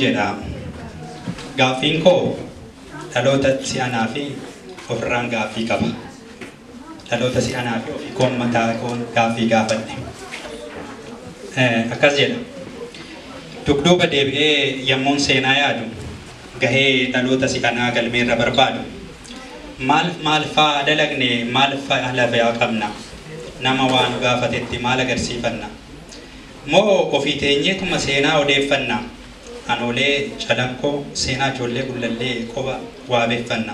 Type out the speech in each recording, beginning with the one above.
Jedha. Gaaffiin koo dhaloota si'anaa fi ofirraan gaaffii qaba. Dhaloota si'anaa fi ofii koon mataa koon gaaffii gaafadhe. Akkas jedha. Dugduuba deebi'ee yemmuun seenaa yaadu gahee dhaloota si'anaa galmeerra barbaadu. Maal maal faa dalagne, maal faa lafaa qabna, nama waa nu gaafatetti maal agarsiifanna, moo ofii teenyeetuma seenaa odeeffanna, anoolee Calanqoo seenaa ijoollee Gullallee qofa waabeeffanna.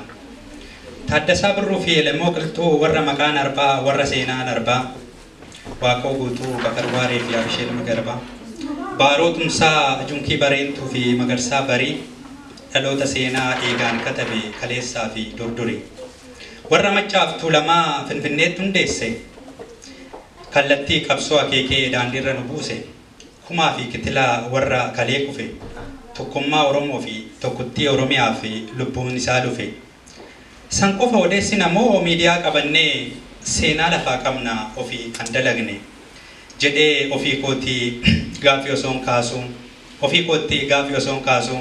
Taaddasaa Birruu fi Elemoo Qilxuu warra maqaan arbaa, warra seenaan arbaa, Waaqoo Guutuu, Bakar Waaree fi Abisheel Magarbaa, Baaroo Tumsaa, Junkii Bareentuu fi Magarsaa Barii, dhaloota seenaa dhiigaan katabe kaleessaa fi durduri. Warra Maccaaf Tuulamaa Finfinneetti hundeesse, kallattii qabsoo akeekee daandiirra nu buuse, kumaa fi kitilaa warra kalee kufe, tokkummaa Oromoo fi tokkuttii Oromiyaa fi lubbuun isaa dhufe. San qofa odeessina moo miidiyaa qabannee seenaa lafaa qabna ofii kan dalagne jedhee ofii kootii gaaffii osoon kaasu, ofii kootti gaaffii osoon kaasu,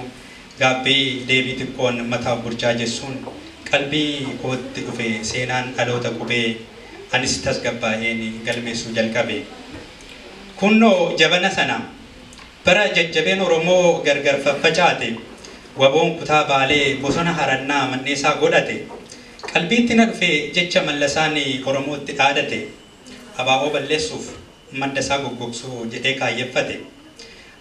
gaabbii deebii xiqqoon mataa burjaajessuun qalbii kootti dhufe seenaan dhaloota qubee anis tasgabbaa'een galmeessuu jalqabe. Kunnoo jabana sana bara jajjabeen Oromoo gargar faffacaate, waboon kutaa Baalee bosona Harannaa manneesaa godhate, qalbiitti na dhufe jecha Mallasaan Oromootti dhaadate, abaa'oo balleessuuf madda isaa goggogsuu jedhee kaayyeffate.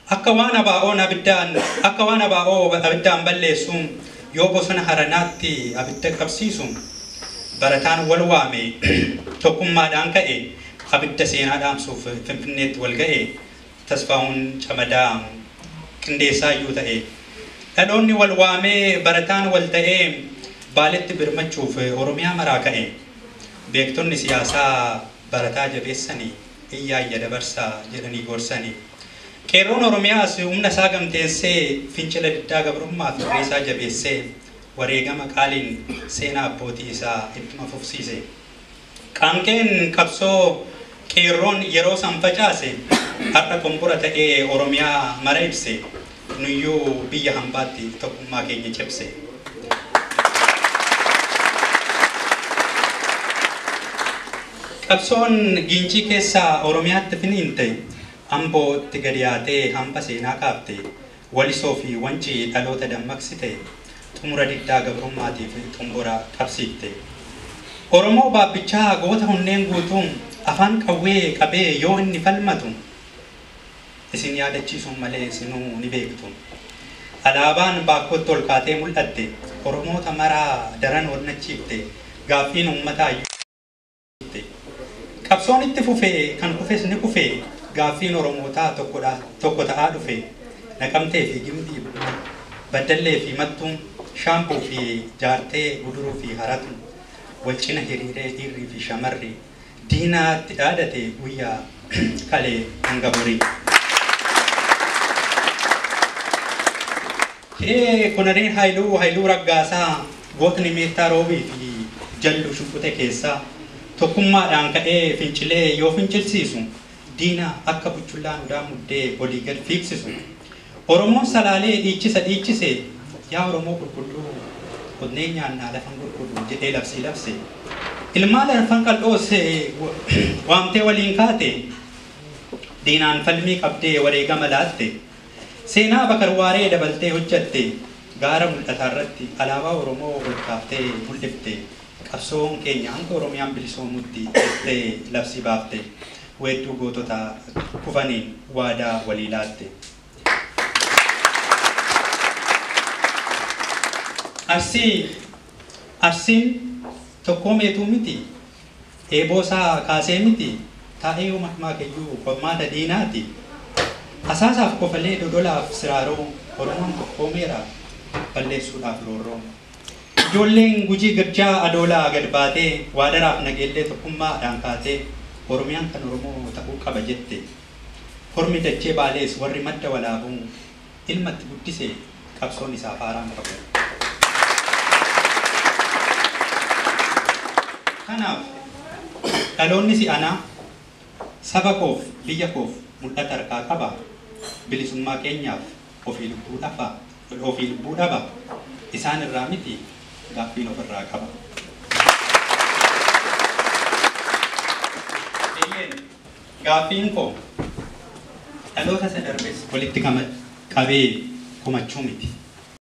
Akka waan abaa'oon abiddaan, akka waan abaa'oo abiddaan balleessuun yoo bosona Haranaatti abidda qabsiisu, barataan wal waame tokkummaadhaan ka'e abidda seenaa dhaamsuuf Finfinneetti wal ga'e, Tasfaa'uun Camadaa qindeessaa iyyuu ta'e. Dhaloonni wal waamee barataan wal ta'ee Baaletti birmachuuf Oromiyaa maraa ka'e. Beektonni siyaasaa barataa jabeessanii iyyaayya dabarsaa jedhanii gorsanii. Qeerroon Oromiyaas humna isaa gamteessee fincila diddaa gabrummaa fi irree isaa jabeessee wareegama qaaliin seenaa abbootii isaa ittuma fufsiise. Qaanqeen qabsoo qeerroon yeroo san facaase har'a qombora ta'ee Oromiyaa mara ibse, nuyyuu biyya hambaatti tokkummaa keenya cimse. Qabsoon Giincii keessaa Oromiyaatti finiinte, Ambootti gadi yaatee hamba seenaa kaafte, Walisoo fi Wancii dhaloota dammaqsite, xumura diddaa gabrummaatiif xumbora qabsiifte. Oromoo baabbichaa goota hunneen guutuu afaan qawwee qabee yoo inni falmatu isin yaadachiisuun malee isinuu ni beektu. Alaabaan baakkootti ol kaatee mul'atte, Oromoota maraa daran onnachiifte, gaaffiin uummataa iyyuu. Qabsoon itti fufee kan kufes ni kufe, gaaffiin Oromootaa tokko ta'aa dhufe, Naqamtee fi Gimbii, Baddallee fi Mattuu, Shaambuu fi Jaartee, Guduruu fi Haratu wal cina hiriiree dhiirrii fi shamarri diinaatti dhaadate guyyaa kalee hanga borii. Kee Konareen Haayiluu, Haayiluu Raggaasaa, gootni Meettaa Roobii fi Jallu Shuqqute keessaa tokkummaadhaan ka'ee fincilee yoo fincilsiisu diina akka buchullaan udaa muddee olii gad fiigsisu. Oromoon Salaalee dhiichisa dhiichise, yaa Oromoo qulqulluu qonnee nyaannaa lafan gurgurru jedhee labsii labse. Ilmaan arfan qal'oos waamtee waliin kaate, diinaan falmii qabdee wareegama laatte. Seenaa Bakar Waaree dabaltee hojjatte, gaara mul'ataa irratti alaabaa Oromoo ol kaaftee mul'ifte, qabsoon keenya hanga Oromiyaan bilisoomutti jettee labsii baafte, weedduu gootota kufaniin waadaa walii laatte. Arsii Arsiin tokkoo meetuu miti, eeboo isaa kaasee miti, taa'ee yoo makmaakeyyuu qormaata diinaati. Asaasaaf Kofalee, Dodolaaf Siraaroo, Oromoon tokkoomeera balleessuudhaaf roorroo. Ijoolleen Gujii Girjaa Adoolaa gad baatee, Waadaraaf Nageellee tokkummaadhaan kaatee Oromiyaan kan Oromoo ta'uu qaba jette. Hormi dachee Baalees warri Madda Walaabuu ilmatti guddise qabsoon isaaf haaraan qabu. Kanaaf dhaloonni si'anaa saba koof biyya koof mul'ata harkaa qaba. Bilisummaa keenyaaf Ofii lubbuu dhaba. Ofii lubbuu dhaba. Isaan irraa miti gaaffiin ofirraa qaba. Eeyyeen gaaffiin koo dhaloota isa darbes walitti qabee komachuu miti.